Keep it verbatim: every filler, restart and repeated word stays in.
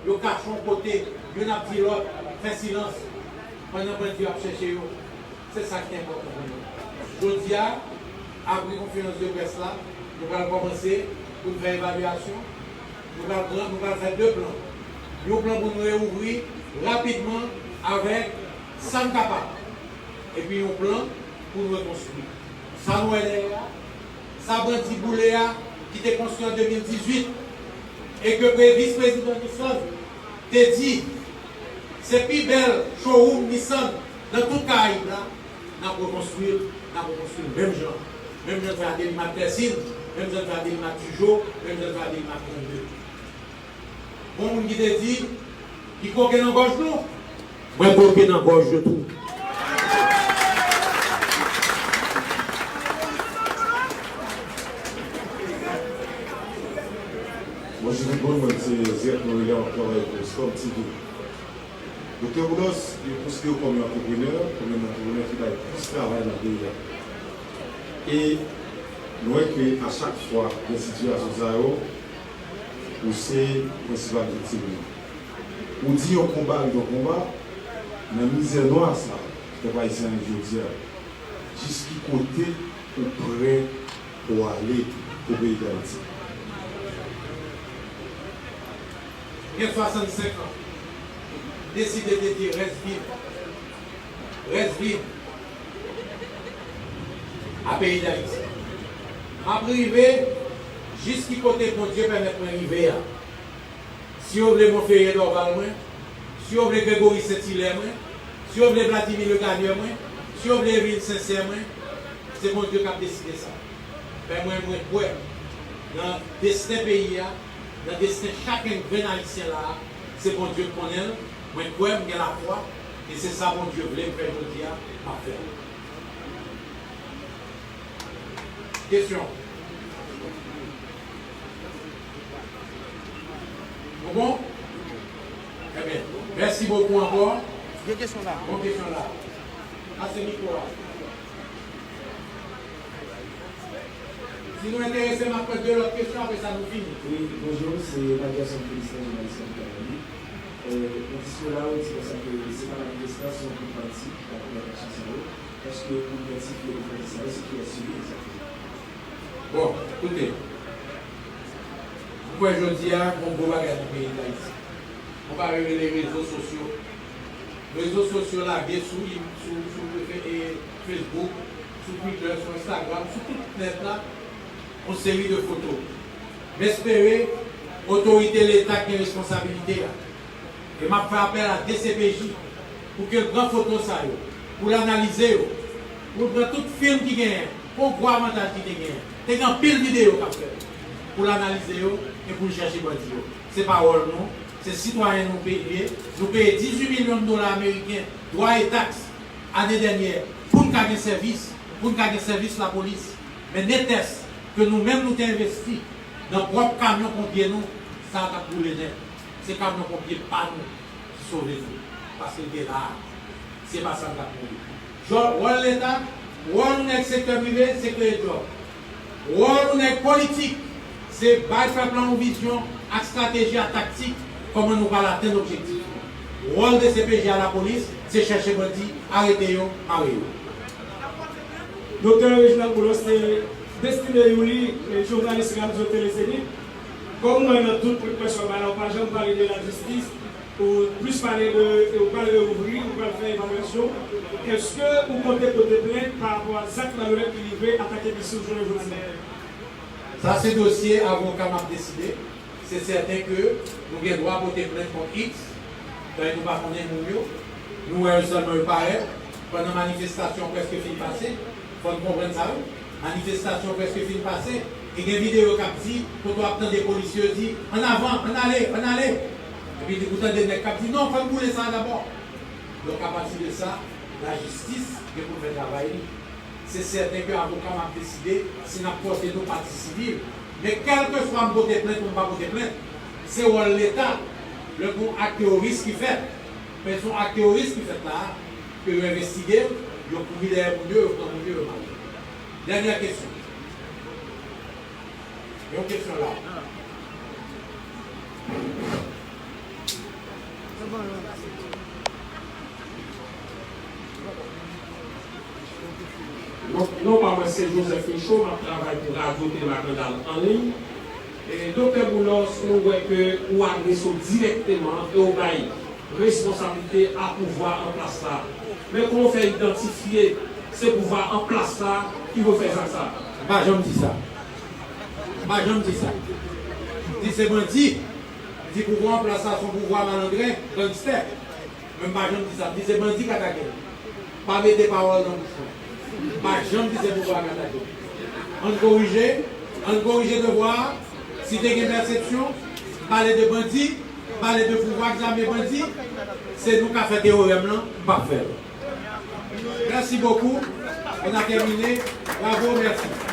Yo kache yon kote, youn ap di lòt, fè silans, pandan bandi yo ap chèche yo. Se sa ki enpòtan pou nou. Jodi a, apre konferans de près la, nou pral kòmanse pou n fè evalyasyon. Nou pral pran, nou pral fè de plan. Yon plan pou n reouvri rapidman avèk sa n kapab. Epi yon plan pou n rekonstwi. Sa nou wè dèyè a, sa bandi boule a, ki te konstwi an de mil dizuit, e ke pre-, vis prezidan Nissan te di, se pi bèl showroom Nissan nan tout Karayib la, n ap rekonstwi l, n ap rekonstwi l menm jan. Menm jan n fè a Delimat Tèsin, menm jan n fè a Delimat Tijo, menm jan n fè a Delimat trannde. Gon moun ki te di, li kwoke nan gòj nou, mwen kwoke nan gòj yo tou. Bonjou tout moun, mwen se Zirèk Morilè, m ap travay pou Storm T V. Doktè Boulos, yo konsidere w kòm yon antreprenè, kòm yon antreprenè ki bay plis travay nan peyi a. E nou wè ke a chak fwa gen sitiyasyon sa yo, ou se prensipal viktim yo. Ou di yon konba ret yon konba, nan mizè nwa sa, pèp ayisyen an ye jodi a, jis ki kote ou prè pou w ale pou peyi Dayiti? Gen swasannsenk an, m deside dedye rès vi m, rès vi m a peyi Dayiti. M ap rive jis ki kote Bondye pèmèt mwen rive a. Si yo vle Monferrier Dorval mwen, si yo vle Gregory Saint-Hilaire mwen, si yo vle Vladimir Le Gagneur mwen, si yo vle Émile Sincère mwen, se Bondye k ap deside sa. Men mwen, mwen kwè nan desten peyi a, nan desten chak grenn Ayisyen la a, se Bondye k konnen l. Mwen kwè, m gen lafwa, e se sa Bondye vle m fè jodi a, m ap fè l. Kesyon. Nou bon? Ebyen, mèsi bokou ankò. Gen kesyon la. Bon kesyon la. Pase mikwo a. Si nou enterese, m ap pran de lòt kesyon, apre sa nou fini. Wi, bonjou, se Makerson Felistin, jounalis Lavi Karayib. Nan diskou la, ou di konsa ke se pa Lamezistans, se yon gwoup bandi ki ta kouvè mache sa yo. Èske ou idantifye otorite sa yo, se kiyès yo ye egzakteman? Bon, koute. M kwè jodi a, gon gwo bagay nan peyi Dayiti. Yon bagay yo rele rezo sosyo. Rezo sosyo lage sou, sou, sou, e, Facebook, sou Twitter, sou Instagram, sou tout nèt la, yon seri de foto. M espere otorite Leta ki gen responsabilite a, e m ap fè apèl a D C P J pou ke l pran foto sa yo, pou l analize yo, pou l pran tout fim ki genyen, pou l gwo avantaj ki te genyen. Te gen anpil videyo k ap fèt pou l analize yo e pou l chèche bandi yo. Se pa wòl nou, se sitwayen nou peye, nou peye dizuit milyon dola ameriken dwa e taks ane dènyè pou n ka gen sèvis, pou n ka gen sèvis lapolis. Men netès ke nou menm nou te envesti nan pwòp kamyon ponpye nou, sa t ap boule nèt. Se kamyon ponpye pa nou ki sove nou, paske l te la a. Se pa sa n t ap mouri. Jò-, wòl Leta, wòl yon nèg sektè prive, se kreye djòb. Wòl yon nèg politik, se bay pèp la yon vizyon ak estrateji ak taktik, kòman nou pral atenn objektif nou. Wòl D C P J a lapolis, se chèche bandi, arete yo, mare yo. Doktè Reginald Boulos te destine Youli, e, jounalis radyo Tele Zenith. Kòm mwen nan tout pwen pwès yo ba la, ou pa janm pale de lajistis, ou plis pale de, e, ou pral reouvri, ou pral fè evalyasyon. Èske ou konte pote plent pa rapò a zak malerè ki rive atake Bisouz jounen jodi a? Sa se dosye avoka m ap deside. Se sèten ke nou gen dwa pote plent kont X, paske nou pa konnen moun yo. Nou wè yo sèlman yo parèt pandan manifestasyon an prèske fin pase. Fò n konprann sa, wi. Manifestasyon an prèske fin pase. E gen videyo k ap di, kote w ap tande polisye yo di, ann avan, ann ale, ann ale. Epi ou tande nèg k ap di, non, fò n boule sa a dabò. Donk, apati de sa, lajistis gen pou l fè travay li. Se sèten ke avoka m ap deside si n ap pòte nou pati sivil. Men kèlkeswa m pote plent ou m pa pote plent, se wòl Leta, lè gon ak teworis ki fèt, men se yon ak teworis ki fèt la a, ke yo envestige l, yo kouri dèyè moun yo, yo pran moun yo, yo mare. Dènyè kesyon. Yon kesyon la. Non, non pa mwen se Joseph Michaud, m ap travay pou Radyo Tele Makandal an liy. E, Doktè Boulos, nou wè ke ou adrese w dirèkteman e ou bay responsablite a pouvwa an plas la. Men kòman w fè idantifye se pouvwa an plas la ki dwe fè zak sa? M pa janm di sa. M pa janm di sa. M di se bandi. M di pouvwa an plas la se yon pouvwa malandren, gangstè. Men m pa janm di sa. M di se bandi k atake l. Pa mete pawòl nan bouch mwen. M pa janm di se pouvwa k atake l. Ann korije, ann korije devwa a. Si te gen pèsepsyon, m pale de bandi, m pale de pouvwa k zame bandi, se nou k ap fè teyorèm lan, m p ap fè l. Merci beaucoup. On a terminé. Bravo, merci.